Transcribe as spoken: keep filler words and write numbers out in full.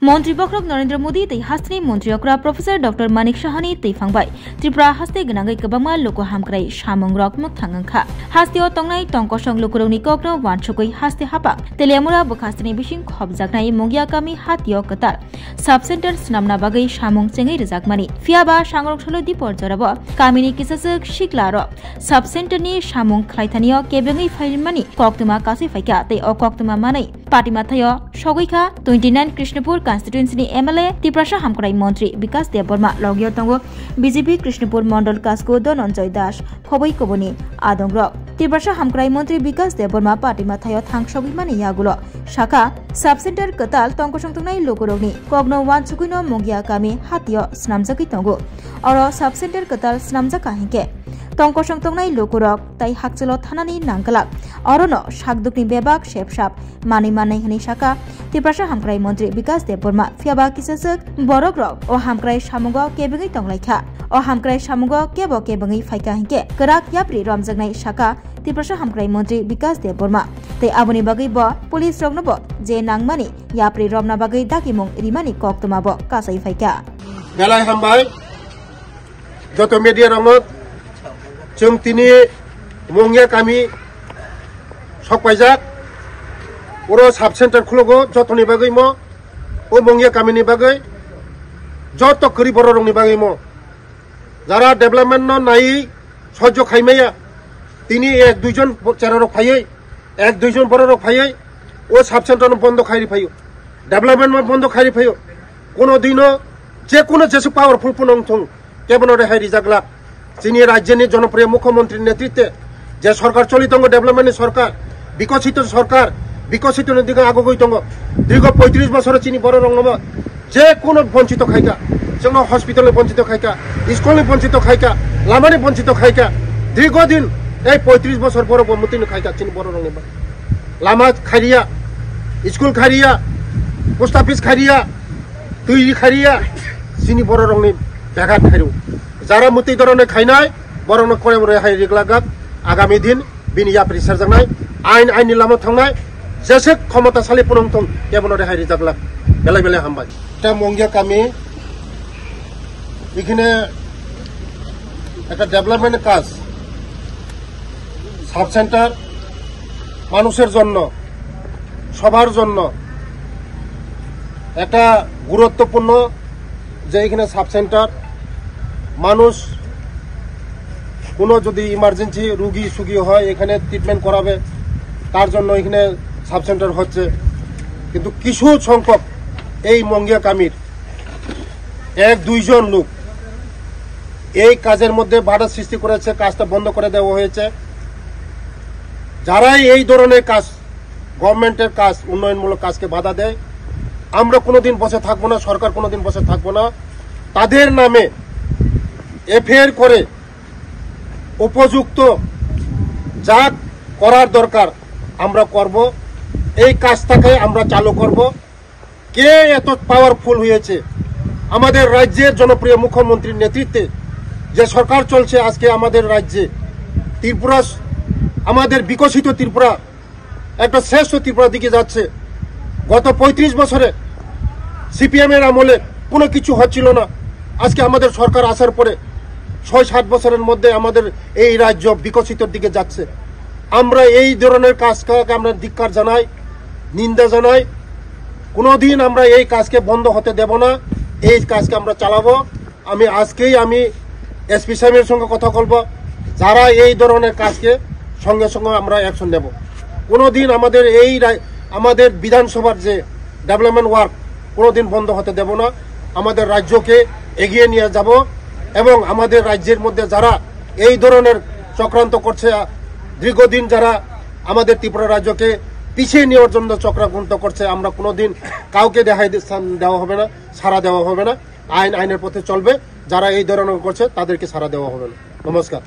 Montri bokhorok Narendra Modi tei hasteni montri okra Professor Doctor Manik Sahani twi phangbai Tripura haste gwnangwi kwbangma luku hamkrai samungrok mwthang wngkha. Hasteo tongnai tongkosong lukurokni kokno wansugwi haste hapak Teliamura bwkhasteni bising khopjaknai Mungya kami hatio kwtal sub center swnamna bagwi samung chengwi rwjakmani. Phiyaba sangrok solo dipor jorabo kamini kisaswk siklarok sub center ni samung khlaithanio kebengwi phaimani koktwma kasui phaikha tei o koktwma manwi Patimathaio sogwi kha twenty nine Krishnapur constituency ni M L A Tiprasa Hamkrai Montri Bikas Debbarma, logio tongo B J P Krishnapur Mondol Kasku Dhananjay Das, Khoboi Kubuni adongrok. Tiprasa Hamkrai Montri Bikas Debbarma Patimathaio thang sogwi mani yagulo sakha, sub center kwtal tongkosong tongnai lukurokni kokno wansugwino Mungya kami hatio swnamjagwi tongo. Oro sub center kwtal swnamjakha hinkhe tongkosong tongnai lukurok tai hakchalo thanani nangglak. Orono sakdukni bebak sepsap manwi mannai hwnwi sakha Tiprasa Hamkrai Montri Bikas Debbarma. Phiyaba kisaswk borokrok o hamkrai samungo kebengwi tonglaikha. O hamkrai samungo kebo kebengwi phaikha hinkhe kwrak yapri romjaknai sakha Tiprasa Hamkrai Montri Bikas Debbarma. Tei aboni bagwi bo police roknobo je nangmani yapri romna bagwi dagimung rimani koktwmabo kasai phaikha. Belai hambai. Joto media rokno chwng tini Mungya kami sokpaijak, oro sub center khulogo jotoni bagwi mo, o Mungya kamini bagwi joto kwrwi borok rokni bagwi mo, jara development no nai sojjo khaimaya, tini ek duijon cherarok phaiwi, ek duijon bororok phaiwi o sub center no bondo khairi phaio, development no bondo khairi phaio. Kono dino je kono jesu powerful pono wngthung, kebono rehai rijak glak. Chini rajyoni jonopriyo mukhyamantri netritwe je sorkar choli tongo, development ni sorkar, bikosito sorkar, bikosito ni digo agogoi tongo. Dirgo poitris bosoro chini bororok no je kono bonchito khaika, chwngno hospital ni bonchito khaika, school ni bonchito khaika, lama ni bonchito khaika, dirgo din ei poitris bosor borok bo mwtwi no khaika chini borok rokni ba. Lama khairiya, school khairiya, post office khairiya, twi khairiya, chini borok rokni begat khairu. Jara mwtwi dorone khainai, borokno kore bore hai riglagak, agami din bini yapri serjaknai, ain aini lama thangnai, jesek khomota sali punong thong, kebono rehai rijaglak. Belai belai hambai. Eta Mongya kami, এখানে একটা ডেভেলপমেন্ট কাজ, sub centre মানুষের জন্য, সবার জন্য একটা গুরুত্বপূর্ণ যে এখানে সাব সেন্টার, মানুষ কোনো যদি ইমার্জেন্সি রুগী সুগী হয়, এখানে ট্রিটমেন্ট করাবে, তার জন্য এখানে সাব সেন্টার হচ্ছে। কিন্তু কিছু সংখ্যক এই মঙ্গিয়া কামির এক দুইজন লোক এই কাজের মধ্যে বাধা সৃষ্টি করেছে, কাজটা বন্ধ করে দেওয়া হয়েছে। যারাই এই ধরনের কাজ, গভর্নমেন্টের কাজ, উন্নয়নমূলক কাজকে বাধা দেয়, আমরা কোনোদিন বসে থাকবো না, সরকার কোনোদিন বসে থাকবো না। তাদের নামে এফআইআর করে উপযুক্ত যা করার দরকার আমরা করব। এই কাজটাকে আমরা চালু করব। কে এত পাওয়ারফুল হয়েছে? আমাদের রাজ্যের জনপ্রিয় মুখ্যমন্ত্রীর নেতৃত্বে যে সরকার চলছে আজকে আমাদের রাজ্যে, ত্রিপুরা, আমাদের বিকশিত ত্রিপুরা, একটা শ্রেষ্ঠ ত্রিপুরার দিকে যাচ্ছে। গত পঁয়ত্রিশ বছরে সিপিএম এর আমলে কোনো কিছু হচ্ছিল না, আজকে আমাদের সরকার আসার পরে ছয় সাত বছরের মধ্যে আমাদের এই রাজ্য বিকশিতর দিকে যাচ্ছে। আমরা এই ধরনের কাজকে আমরা ধিক্কার জানাই, নিন্দা জানাই। কোনোদিন আমরা এই কাজকে বন্ধ হতে দেব না, এই কাজকে আমরা চালাবো। আমি আজকেই আমি এসপি সাহেবের সঙ্গে কথা বলবো, যারা এই ধরনের কাজকে সঙ্গে সঙ্গে আমরা অ্যাকশন নেব। কোনোদিন আমাদের এই রা-, আমাদের বিধানসভার যে ডেভেলপমেন্ট ওয়ার্ক কোনোদিন বন্ধ হতে দেব না। আমাদের রাজ্যকে এগিয়ে নিয়ে যাব এবং আমাদের রাজ্যের মধ্যে যারা এই ধরনের চক্রান্ত করছে, দীর্ঘদিন যারা আমাদের ত্রিপুরা রাজ্যকে পিছিয়ে নেওয়ার জন্য চক্রান্ত করছে, আমরা কোনোদিন কাউকে দেখাই দে-, দেওয়া হবে না, ছাড়া দেওয়া হবে না। আইন আইনের পথে চলবে, যারা এই ধরনের করছে তাদেরকে ছাড়া দেওয়া হবে না। নমস্কার।